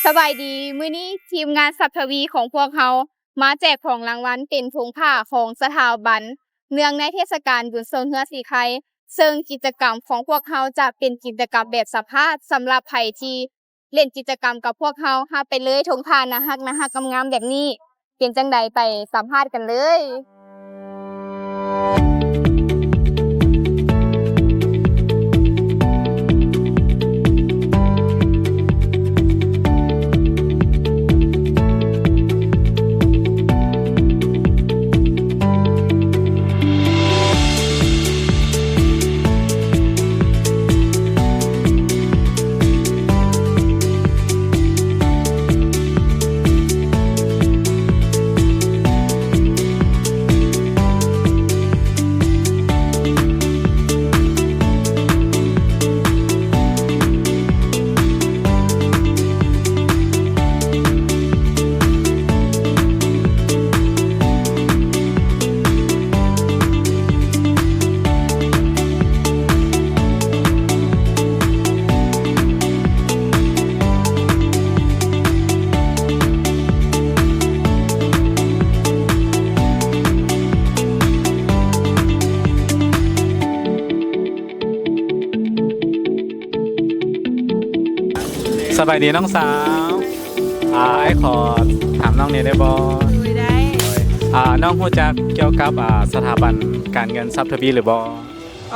ສະບາຍດີ, ມື້ນີ້ທີມງານຊັບທະວີຂອງພວກເຮົາມາແຈກຂອງລາງວັນເປັນໂພງຜ້າຂອງສະຖາບັນ ເນື່ອງໃນເທດສະການບຸນຊ່ວງເຮືອສີໄຄ, ເຊິ່ງກິດຈະກຳຂອງພວກເຮົາຈະເປັນກິດຈະກຳແບບສຳພາດ. ສຳລັບໃຜທີ່ ເລ່ນກິດຈະກຳກັບພວກເຮົາ, ຮັບໄປເລີຍຖົງຜ້າໜ້າຮັກໆ ງາມໆ ແບບນີ້. ເປັນຈັ່ງໃດ ໄປສຳພາດກັນເລີຍ. ສະບາຍດີນ້ອງສາວ. ອ່າ ອ້າຍຂໍຖາມນ້ອງແດ່ໄດ້ບໍ່? ໂດຍ ໄດ້. ອ່າ ນ້ອງຮູ້ຈັກກ່ຽວກັບ ອ່າ ສະຖາບັນການເງິນຊັບທະວີຫຼືບໍ່?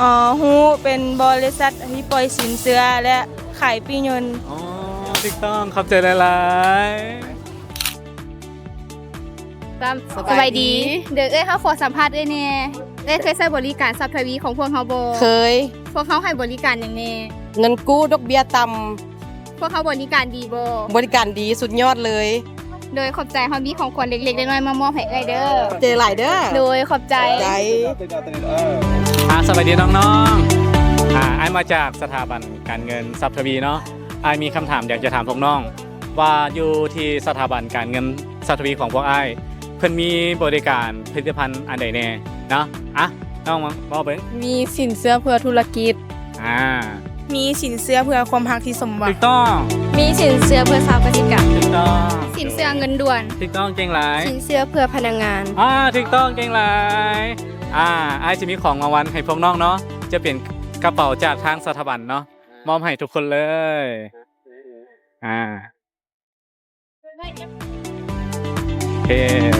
ອໍ ຮູ້, ເປັນບໍລິສັດທີ່ປ່ອຍສິນເຊື່ອ ແລະ ຂາຍປີ້ຍົນ. ອໍ ຖືກຕ້ອງ, ຂອບໃຈຫຼາຍໆ. ສະ ສະບາຍດີ. ສະບາຍດີ. ໂດຍ ເອື້ອຍ ເຮົາຂໍສຳພາດເອື້ອຍແດ່. ເອື້ອຍເຄີຍໃຊ້ບໍລິການຊັບທະວີຂອງພວກເຮົາບໍ່? ເຄີຍ. ພວກເຮົາໃຫ້ບໍລິການຫຍັງແດ່? ເງິນກູ້ດອກເບ້ຍຕ່ຳ. ພວກເຮົາບໍລິການດີບໍ່? ບໍລິການດີສຸດຍອດເລີຍ. ໂດຍ ຂອບໃຈ. ເຮົາມີຂອງຂວັນເລັກໆ ນ້ອຍໆ ມາມອບໃຫ້ເອື້ອຍເດີ. ຂອບໃຈຫຼາຍເດີ. ໂດຍ ຂອບໃຈ. ຂອບໃຈ. ອ່າ ສະບາຍດີນ້ອງໆ. ອ່າ ອ້າຍມາຈາກສະຖາບັນການເງິນຊັບທະວີເນາະ. ອ້າຍມີຄຳຖາມຢາກຈະຖາມພວກນ້ອງວ່າ ຢູ່ທີ່ສະຖາບັນການເງິນຊັບທະວີຂອງພວກອ້າຍ ເພິ່ນມີບໍລິການຜະລິດຕະພັນອັນໃດແດ່ເນາະ? ອ່ະ ນ້ອງມາເວົ້າເບິ່ງ. ມີສິນເຊື່ອເພື່ອທຸລະກິດ. ອ່າ ມີສິນເຊື່ອເພື່ອຄວາມຮັກທີ່ສົມຫວັງ. ຖືກຕ້ອງ. ມີສິນເຊື່ອເພື່ອຊາວກະສິກຳ. ຖືກຕ້ອງ. ສິນເຊື່ອເງິນດ່ວນ. ຖືກຕ້ອງ, ເກັ່ງຫຼາຍ. ສິນເຊື່ອເພື່ອພະນັກງານ. ອ່າ ຖືກຕ້ອງ, ເກັ່ງຫຼາຍ. ອ່າ ອ້າຍຈະມີຂອງລາງວັນໃຫ້ພວກນ້ອງເນາະ, ຈະເປັນກະເປົາຈາກທາງສະຖາບັນເນາະ, ມອບໃຫ້ທຸກຄົນເລີຍ. ອ່າ ໂອເຄ